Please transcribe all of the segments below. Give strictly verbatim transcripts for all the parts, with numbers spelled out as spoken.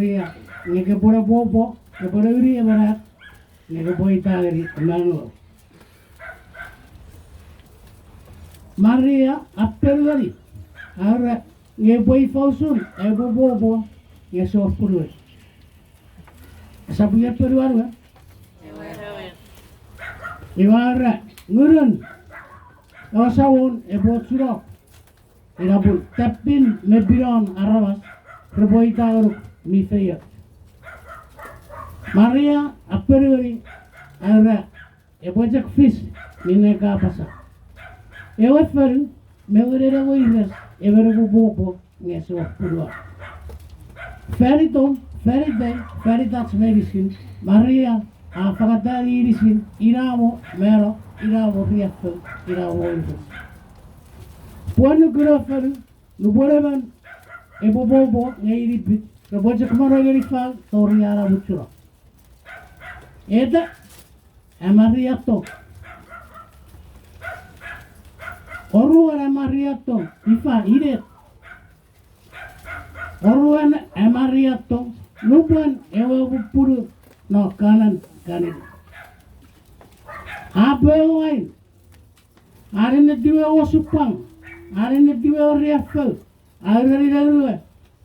Maria, nge kopwene pwopwo, kopwene uni emon at, nge kopwe ita ngeni Emmanuel. Maria a ponueni, a ura, nge epwe ifa usun ai upwe pwopwo nge ese wor punuei? Esap ika ponuan we? Iwe a ura, ngunun ewe Samon epwe ochuno, ina pun tappin me pinon aramas repwe ita ngonuk mi feioch. Maria a ponueni, a ura, epwe chok fis minne ka apasa. Ewe fonu me wenenen ewe weires, emon epwe pwopwo nge ese wor punuan. Fan itom, fan itei, fan itach meinisin, Maria a fangatani inisin, ina mo mano, ina mo riaffou, ina mo weires. Pwe nukun ewe fonu, nupwen emon epwe pwopwo nge inipich, repwe chok mono ngeni fau tori an amuchuno. Eta, a Maria tong. Oruan a Maria tong, ifa, inet? Oruan a Maria tong, nupwen ewe pupunu no Kanan Kanili. A pwe wain, a nennetiw ewe osupwang, a nennetiw ewe riaffou, a ureni noun we,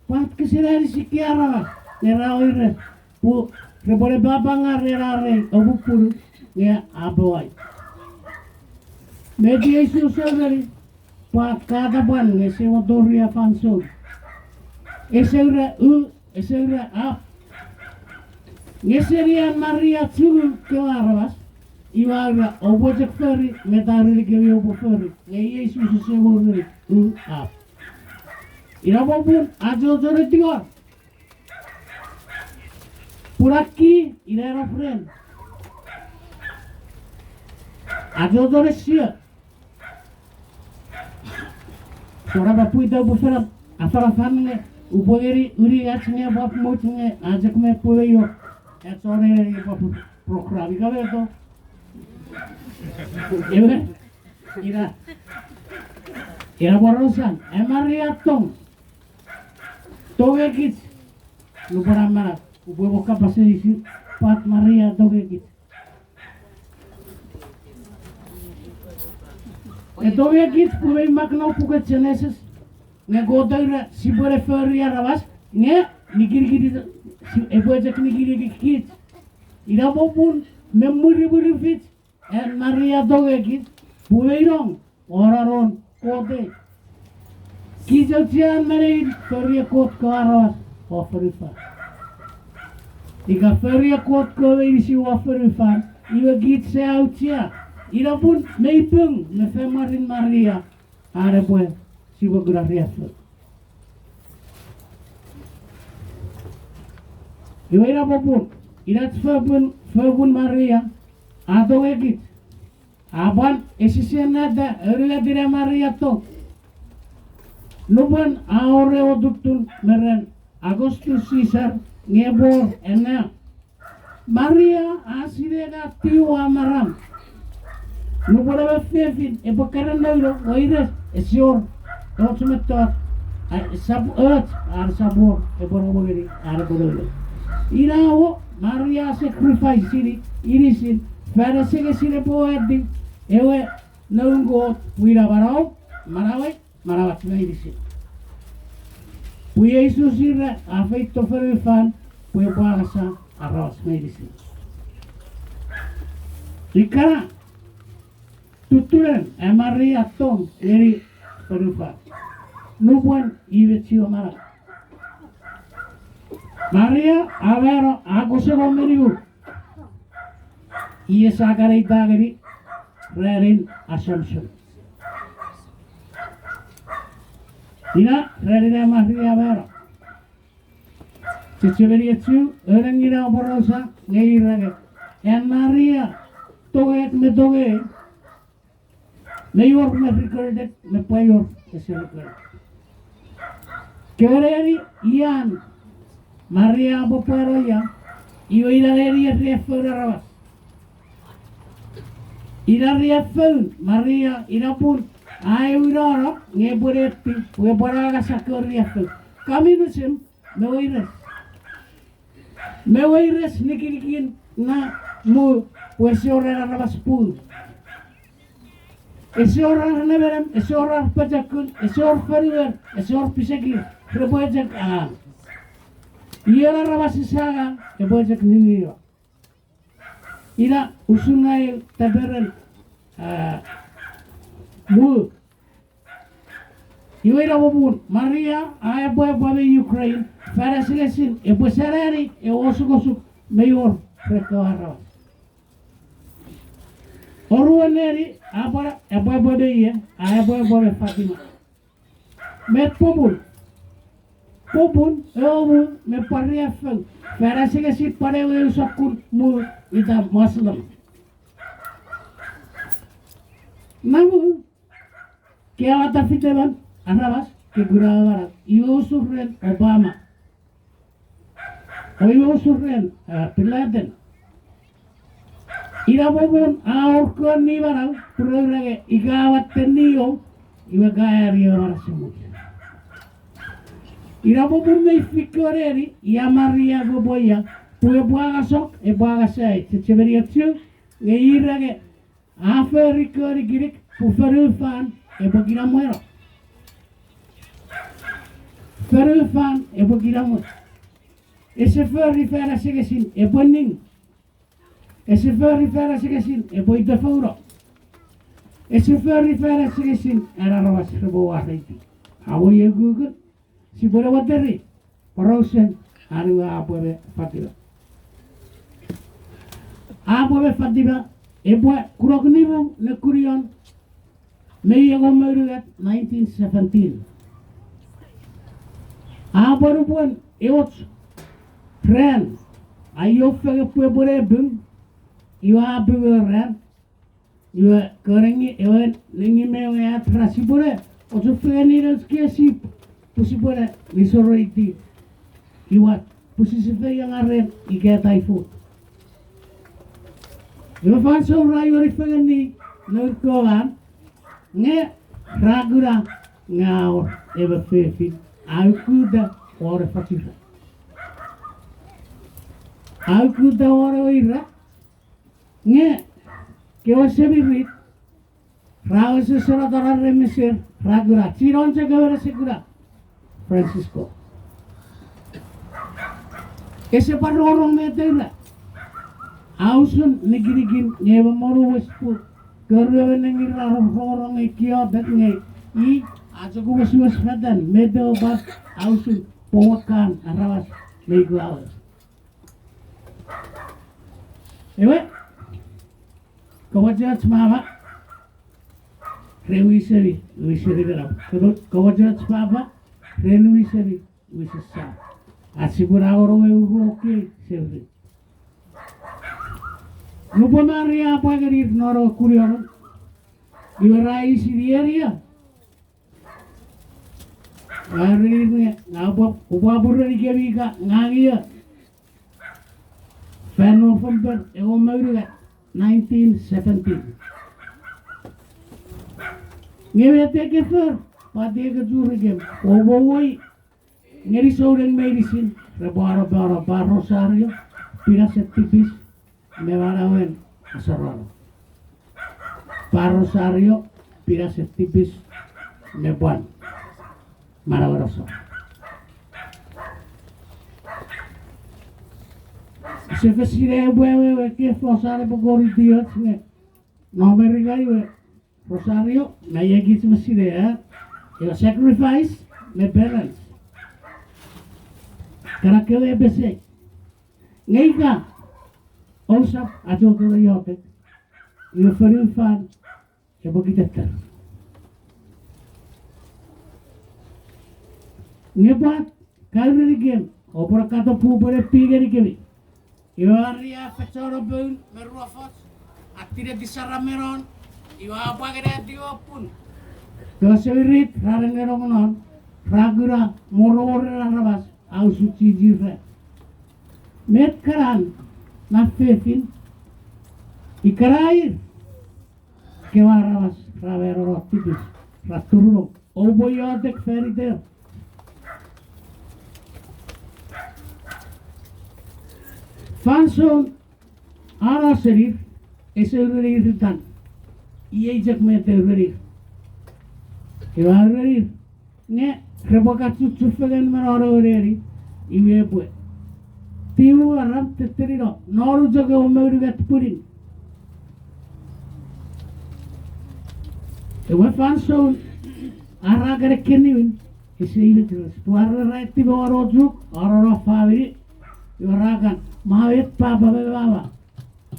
pwata kese anisi ekkei aramas nge ra weires, pwe repwe ne papa ngar ena rei o pupunu nge a pwe wain. Met Jises a ureni, pwata ka tapwan nge ese mo tori ei fansoun? Ese ura u, ese ura ap. Nge seni an Maria chungu kewe aramas, iwe a ura, oupwe chok fori met a urenikemi oupwe fori, nge Jises ese mo ureni u, ap. Ina popun a chochon tingor. Pun a ki ina ena ren. A chochon esio. Sora pa pwita upwe fen afanafan nge upwe ngeni uningach nge pwap much nge a chok me pwe me io. Ach oneneni pwap program ika meto. Ewe, ina, ina porausan, a Maria tong. Tongei kich, nupwen a manau, upwe mo kapas eis, pwata Maria tongei kich. E tongei kich pwe mei mak non puken Genesis, nge Kot a ura sipwe ne fori aramas, nge nikinikin, si-, epwe chok nikinikich. Ina popun me mwirimwiri fich, an Maria tongei kich, pwe mei nong, won anon Kot ei. Kich auchean me nein fori ekkoch kewe aramas won fonufan. Ika fori ekkoch kewe meinisin won fonufan, iwe kich sia auchea. Ina pun mei pung me fan mwarin Maria an epwe sipwe kuna riaffou. Iwe ina popun, inach fopun, fopun Maria, a tongei kich. A pwan esisennata aunungatin an Maria tong. Nupwen a wor ewe tuttun me ren Augustus Caesar nge epwe wor ena, Maria a sinei ena tiwa maram. Nupwen ewe fefin epwe keran nouno weires, ese wor och mettoch, a, esap och, an esap wor epwe rongorong ngeni an epwe nouno. Ina wo Maria sacrifice-ini inisin fan asengesin epwe watiw ewe Noun Kot pwe ina manau, manauei, manauach meinisin. Pwe Jises ira a feito fonufan pwe epwe angasa aramas meinisin. Ikkana tuttunen an Maria tong ngeni fonufan nupwen i me chiwen manau. Maria a mano a koseno me nimu. Iei sia kan eita ngeni ranin Assumption. Ina ranin an Maria a mano. Chechemeni echu, enengina porausa nge ira nge, an Maria tongek me tongei, mei wor me recorded me pwal wor ese record. Kewe neni ian Maria a pwapwano ia, iwe ina neni e riaffoun aramas. Ina riaffoun Maria, ina pun a ewinano nge epwe neti pwe epwe angasa kewe riaffoun. Communism me weires. Me weires nikinikin na mu, pwe ese wor ar aramas pung. Ese wor ar nemenem, ese wor ar pochokun, ese wor fonuer, ese wor pisekir, repwe chok angang. Ion aramas ese angang, epwe chok ninino. Ina usun ai taperen, a, mu. Iwe ina popun Maria a epwe epwe me Ukraine, fan asengesin epwe sanani ewe osukosuk mei wor ren ekkewe aramas. Oruan neni a pwan epwe epwe me ie, a epwe epwe me Fatima. Met popun? Popun ewe mu me pwan riaffou fan asengesin pwan ewe eu sokkun mu ita Muslim. Namu, ke awata fitemen aramas ke kuna ewe manau, iwe usun ren Obama. O iwe usun ren, a, Bin Laden. Ina popun a wor kon mi manau pun ra era nge ika a watte niom, iwe ka ani ewe manau esemuch. Ina popun mei fik kon neni ia Maria epwe pwe ia, pwe epwe angasok, epwe angasai, chechemeni ochu, nge ira nge a fori kon nikinik pwe fonufan epwe kinamweno. Fonufan epwe kinamwe. Ese fori fan asengesin epwe ning. Ese fori fan asengesin epwe itefouno. Ese fori fan asengesin an aramas repwe wareiti. Awo iei ukukun sipwene watteri porausen an we a pwe me Fatima. A pwe me Fatima epwe kunok nimu nekunion Mei engon me unungat nineteen seventeen. A pwe nupwen eoch ran a io fengen pwe epwene pung, iwe a pung ewe ran, iwe kon nengin, ewe nengin me ewe at ra sipwene ochufengeni nouch kewe sip pwe sipwene nisoroiti iwa pwe sise feiengaren ika typhoid. Iwe fansoun ra ioni fengeni nour kewe an, nge ra kuna nge a wor emon fefin a ukuta won efoch ira. A ukuta won ewe ira, nge kewe semirit ra wesewesen atonato ren meser, ra kuna. Chinon chok ewe ese kuna, Francisco. Ese pwan rongorong met ira. A usun nikinikin nge emon monu wes pun, kewe ruemon nengin ra rongorong nge kiotek nge i a chok wesewes fetan met ewe pwan a usun powukan aramas me ikuawe. Ewe, komochoch mama, re wisemi, wisemi nena. Komochoch papa, ren wisemi, wisesa. Ach sipwe na wor ewe uruo kei sefri. Nupwen Maria a pwa ngenir non ewe kunionun, iwe ra eisini enia. Ra erenir nge, ngang upwe, upwe apurenikemi ika ngang io. Fan November engon me unungat, nineteen seventeen. Nge met ekkei for, pwata ekkei churikem, oupwe woi ngeni souneng meinisin repwe anapano pwan Rosario, pinasen tipis me manauen asorano. Pwan Rosario, pinasen tipis me pwan manauen asor. Use fen sinei pwe ewe, ewe ekkei fosun epwe kon itioch nge non Merika iwe Rosario, me iei kich me sinei, e? Ewe sacrifice me penance. Kana kewe pesei. Nge ika ousap achocho ne iotek, iwe fonufan epwe kiteter. Nge pwan, kaurenikem, oupwe kato pwe upwe ne pi ngenikemi. Iwe Maria a fechono poun me ruofoch, a tineti saram me non, iwe a pwa ngenetiw pun. Kewe semirit ra nennenong non, ra kuna moroworen aramas a usun chichin ran. Met kana na fefin, ikana ir kewe aramas ra mano non tipis, ra turunong, oupwe iotek fan iter. Fansoun a no senir, ese urenir itan. Iei chok met a urenir. Iwe a urenir, nge repwe kan chuchufengen me non ewe neni, iwe epwe tiwu aram tettenino, non chok ewe mounungat pwinin. Ewe fansoun a ra kan ekkeniwin, ese ina chok, pwe a ra etiwa won ochuk, a no non famini, iwe ra kan, ma met papa me mama.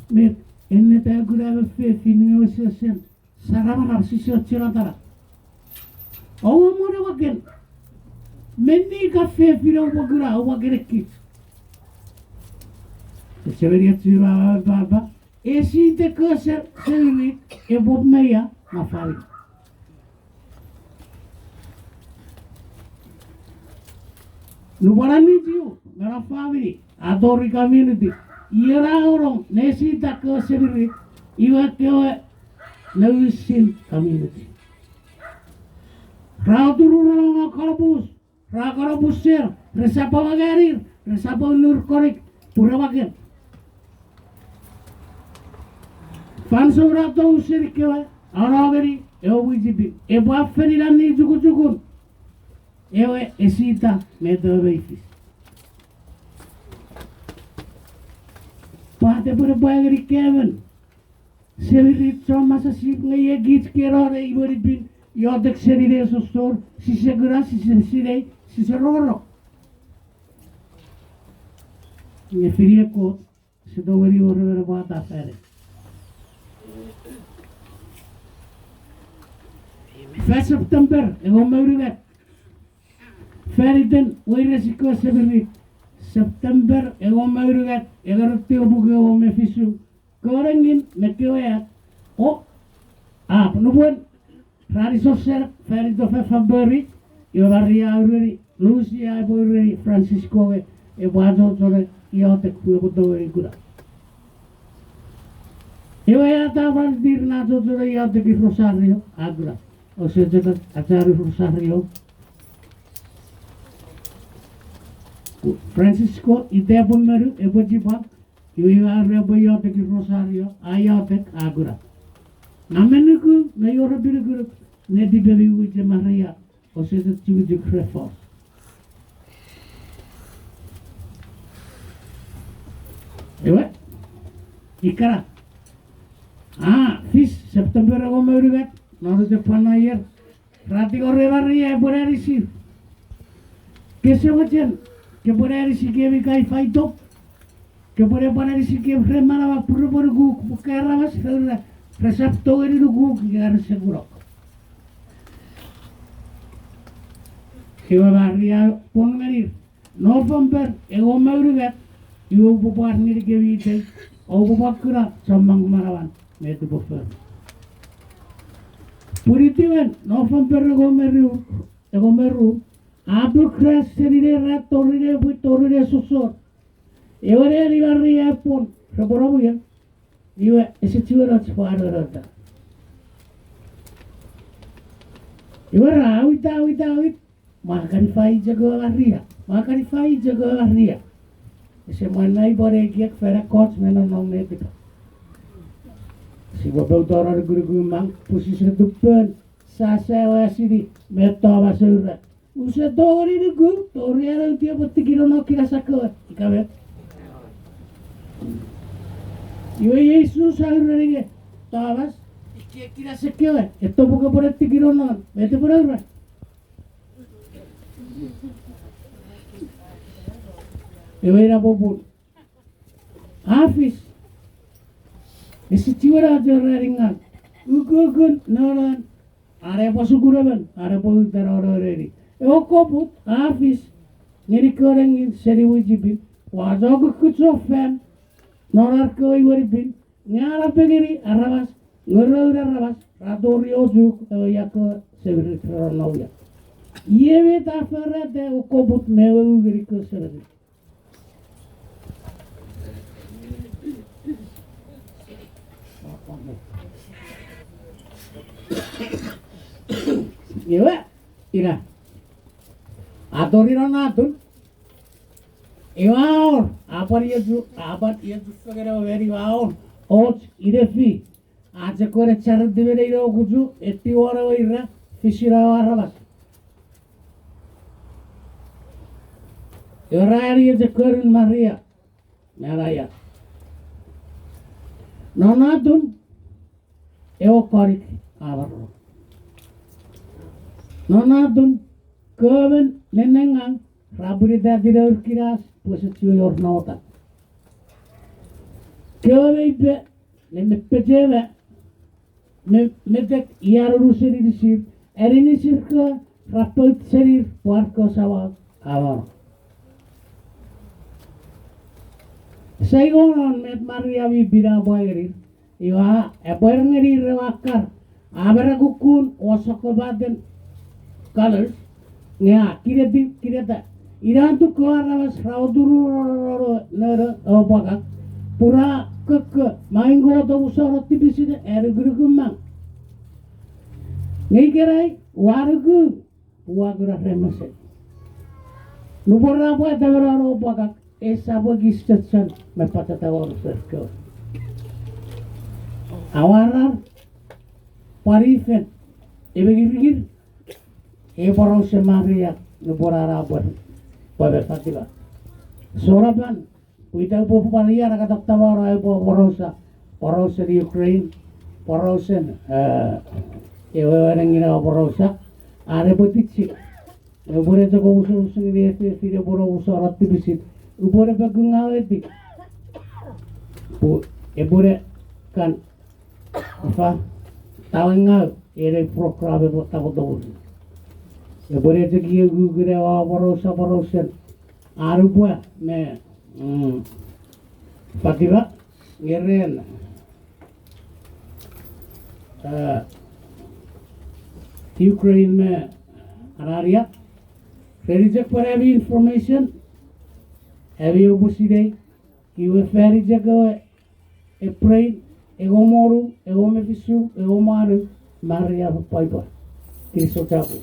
Met, ennet a kuna emon fefin nge wesewesen saramaram, sise ochun atara. Oua mwo ne waken. Menni ka fefin oua kuna, oua waken ekkis. Ese meni ochu mama me papa. Ese ita kewe semirit, epwe me ia, ma famini. Nupwen a nichiu me non famini, a tori community. Ion a onong ne ese ita kewe semirit, iwe kewe nouwisin community. Ra oturur non kanapus, ra kanapuser, resap anganir, resap aunur konik, pwe ra waken. Fansoun ra tou seni kewe, a no ngeni ewe mwichefen, epwe a fen ina ni chukuchukun. Ewe ese ita met ewe mei fis. Pwata epwe ne pwa ngeni kemon semirit chon masasip nge iei kich kena ne imwenipin iotek seni ne sosor, sise kuna, sise sinei, sise rongorong. Nge fini ekkoch, ese tongeni wor emon epwe atafane. Fan September engon me unungat, fan iten weires kewe semirit, September engon me unungat, engerou tiu puku engon me fisu, kewe nengin me kewe at, o, a, nupwen ra nisosor fan iten February, iwe Maria a ureni, Lucia epwe ureni Francisco nge epwe achocho ne iotek pwe epwe tongeni kuna. Iwe a ta fan tir ne achocho ne iotek rosario, a kuna. Ouse chok achari rosario. Francisco, ita epwe monu, epwe chipwang, iwe iwe are epwe iotek rosario, a iotek, a kuna. Nge me nuku, me ior epinukunuk, netipemi mwichen Maria, ouse chok chukuchuk ren fos. Iwe, ikkana. A fis September engon me unungat, non ach pwan aier, ra tingor Maria epwe ne anisir. Kese mochen, kepwe ne anisi kemi kai faito. Kepwe ne pwan anisi kemi ren manaman pwe repwe nukuk, pwe ekkei aramas ra, resap tongeni nukuk ika rese kunok. Iwe Maria pwon ngenir, November engon me unungat, iwe upwe pwar ngenikemi itei, oupwe pwan kuna chommong manaman met upwe fori. Pwinitiwen November engon me ru, engon me ru, a pukras seni ne ran tori ne pwin tori ne sosor. Ewe neni Maria epwon, repwe nomuya. Iwe ese chiwen och pwan nonota. Iwe ra awit, awit, awit. Mwa kan ifai chok ewe Maria. Mwa kan ifai chok ewe Maria. Ese mwan nai pwan ekiek fan ekkoch me nonnom netipach. Sipwe poutano nukunuku mang, pwe sise tupon, sasa ewe asini, me Thomas a ura. Use tongeni nuku, tori an auti epwe tikinono kinasakkewe, ika met. Iwe Jises a ureni nge, Thomas, ekieki kinasakkewe, etto pwe kopwe ne tikinono, met epwe ne ura. Ewe ina popun. A fis. Ese chiwen a chok ranin ngang. Ukukun nonon. Are epwe sukunemon, are epwe uta nonon neni. Ewe koput, a fis. Ngeni kewe nengin seni mwichefen. Ua chok ukukun chok fan. Non ar kewe imwenipin. Nge a napengeni aramas. Nge noun aramas. Ra tori ochuk. Ewe ia kewe semirit ra nouia. Iei met a forata ewe koput me ewe u ngeni kewe semirit. Iwe, ina. A tori non atun. Iwe a wor, a pwan iechu, a pwan iechu fengen ewe meni, iwe a wor och inefi, a chok wene chariti me nein ewe kuchu, etiwon ewe ira, fisino ewe aramas. Iwe ra ani echo konun Maria, me a era ia, non atun ewe konik a mano. Non atun, kewe minen nennengang ra pwinitati nour kinas pwe ese chiwen wor namotan. Kewe mei pe, ne me pechema, me, metek ia unusen inisir, aninisir kewe ra pout senir pwe ar kewe samau a mano. Sia iwe non met Maria mi pin a pwa ngenir, iwe a epwe er ngenir ewe akkar, a mera kukkun o sokkopaten colors, nge a kineti, kineta. Ina atun kewe aramas ra otururoro non ewe pwakak, pun ra kokko, Maing Kot, omusano tipisin anukunuk mang. Nge ikenai ua nuku, ua kuna ren mesan. Nupwen ra pwata me non ewe pwakak, esap ekis chechon me pachata won rer kewe. Awarar, pwan ifen, ewe ngiringir, ewe porausen Maria nupwen a na pwan, pwan me Fatima. Sonapan, pwita upwe pwan ia na katatamano epwe porausa, porausen Ukraine, porausen, eh, ewe, ewe nengin ewe porausa, are epwe tichi. Epwe ne chok omusomus ngeni efefin epwe ne omusano tipisin. Upwe ne pekungaweti. Pwe epwe ne kan, ifa, tawengau, ene program epwe tapotomus. Epwe ne chok iei ukukun ewe porausa, porausen Anupwa me, mm, Fatima, nge ren, eh, Ukraine me Anania. Ren chok pwan ami information, ami oupwe sinei, iwe fan chok ewe April, engon me wonu, engon me fisu, engon me wanu, Maria pwapwa. Kinisou chapur.